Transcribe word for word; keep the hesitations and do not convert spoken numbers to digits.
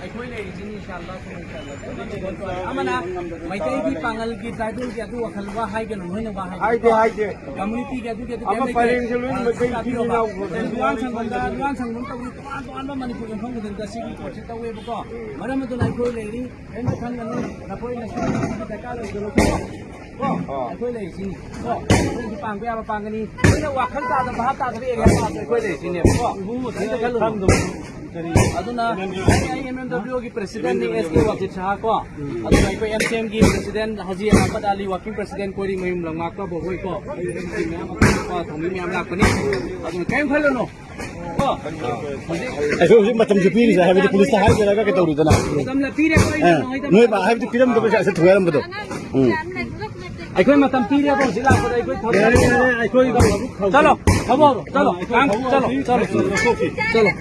ꯑꯩꯈꯣꯏ ꯂꯩꯔꯤꯁꯤꯅꯤ ꯏꯟꯁꯥ ꯑꯜꯂꯥ ꯁꯨꯃꯥꯏꯅ ꯇꯧꯔꯒ꯫ ꯑꯃꯅ ꯃꯩꯇꯩꯒꯤ, ꯄꯥꯉꯜꯒꯤ, ꯇ꯭ꯔꯥꯏꯕꯦꯜꯒꯤ ꯑꯗꯨ ꯋꯥꯈꯜ ꯋꯥ ꯍꯥꯏꯒꯅꯨ, ꯅꯣꯏꯅ ꯋꯥ ꯍꯥꯏꯒꯅꯨ꯫ ꯍꯥꯏꯗꯦ, ꯍꯥꯏꯗꯦ꯫ ꯀꯝꯃꯨꯅꯤꯇꯤꯒꯤ ꯑꯗꯨꯒꯤ ꯑꯗꯨ ꯑꯃ ꯀꯩꯝ ꯂꯩꯇꯦ꯫ ꯄꯔꯦꯡꯁꯦ ꯂꯣꯏꯅ ꯑꯥ, ꯃꯩꯇꯩ ꯏꯆꯤꯟ ꯇꯥꯛꯄꯤꯔꯣꯕ꯫ ꯏꯅꯥꯎ ꯂꯨꯋꯥꯡ ꯁꯪꯕꯝꯗ, ꯂꯨꯋꯥꯡ ꯁꯪꯕꯝ ꯇꯧꯔꯤ ꯇꯣꯉꯥꯟ ꯇꯣꯉꯥꯟꯕ ꯃꯅꯤꯄꯨꯔ ꯌꯨꯝꯐꯝ ꯈꯨꯗꯤꯡꯗ ꯁꯤꯒꯤ ꯄꯣꯠꯁꯦ ꯇꯧꯋꯦꯕꯀꯣ꯫ ꯃꯔꯝ ꯑꯗꯨꯅ ꯑꯩꯈꯣꯏ ꯂꯩꯔꯤ, ꯀꯩꯝꯇ ꯈꯟꯒꯅꯨ꯫ ꯅꯈꯣꯏ ꯅꯁꯥꯒꯤ ꯗꯔꯀꯥꯔ ꯂꯩꯖꯔꯣꯀꯣ꯫ ꯀꯣ? ꯑꯥ꯫ ꯑꯩꯈꯣꯏ ꯂꯩꯔꯤꯁꯤꯅꯤ꯫ ꯀꯣ? ꯑꯩꯈꯣꯏꯁꯨ ꯄꯥꯡꯕ ꯌꯥꯕ ꯄꯥꯡꯒꯅꯤ꯫ ꯑꯩꯈꯣꯏꯅ ꯋꯥꯈꯜ ꯇꯥꯗꯕ, ꯚꯥꯞ ꯇꯥꯗꯕ ꯑꯦꯔꯤꯌꯥ ꯃꯌꯥꯝꯗꯣ ꯑꯩꯈꯣꯏ ꯂꯩꯔꯤꯁꯤꯅꯦꯕꯀꯣ꯫ ꯀꯩꯝꯇ ꯈꯜꯂꯨꯅꯨ꯫ ꯑꯗꯨꯅ ꯑꯩ, ꯑꯩ M M W ꯒꯤ president ꯅꯤ, S K ꯋꯥꯀꯤꯜ ꯁꯍꯥ ꯀꯣ꯫ ꯑꯗꯨꯒ ꯑꯩꯈꯣꯏ M C M ꯒꯤ president ꯍꯥꯖꯤ ꯑꯍꯃꯗ ꯑꯂꯤ, working president ꯀꯣꯔꯤ ꯃꯌꯨꯝ ꯂꯝꯉꯥꯛꯄ ꯕꯣꯕꯣꯏ ꯀꯣ꯫ ꯑꯩꯈꯣꯏ ꯃꯌꯥꯝ ꯑꯩꯈꯣꯏ ꯊꯧꯃꯤ ꯃꯌꯥꯝ ꯂꯥꯛꯄꯅꯤ꯫ ꯑꯗꯨꯅ ꯀꯔꯤꯝ ꯈꯜꯂꯨꯅꯨ꯫ ꯀꯣ? ꯍꯧꯖꯤꯛ ꯑꯩꯈꯣꯏ ꯍꯧꯖꯤꯛ ꯃꯇꯝꯁꯨ ꯄꯤꯔꯤꯁꯦ, ꯍꯥꯏꯕꯗꯤ ꯄꯨꯂꯤꯁꯇ ꯍꯥꯏꯗꯅꯒ ꯀꯩ ꯇꯧꯔꯤꯗꯅ꯫ ꯃꯇꯝ ꯄꯤꯔꯦ ꯑꯩꯈꯣꯏ ꯑꯦ, ꯅꯣꯏ ꯕꯥ ꯍꯥꯏꯕꯗꯤ ꯄꯤꯔꯝꯗꯕꯁꯦ ꯑꯁ ꯊꯨꯒꯥꯏꯔꯝꯕꯗꯣ꯫ ꯎꯝ꯫ ꯑꯩꯈꯣꯏ ꯃꯇꯝ ꯄꯤꯔꯦꯕ ꯍꯧꯖꯤꯛ ꯂꯥꯛꯄꯗ ꯑꯩꯈꯣꯏ ꯊꯕꯛ ꯌꯥꯔꯦ, ꯌꯥꯔꯦ, ꯑꯩꯈꯣꯏ ꯆꯠꯂꯣ, ꯊꯕꯛ ꯍꯧꯔꯣ, ꯆꯠꯂꯣ, ꯀꯥꯡ, ꯆꯠꯂꯣ, ꯆꯠꯂꯣ, ꯆꯠꯂꯣ꯫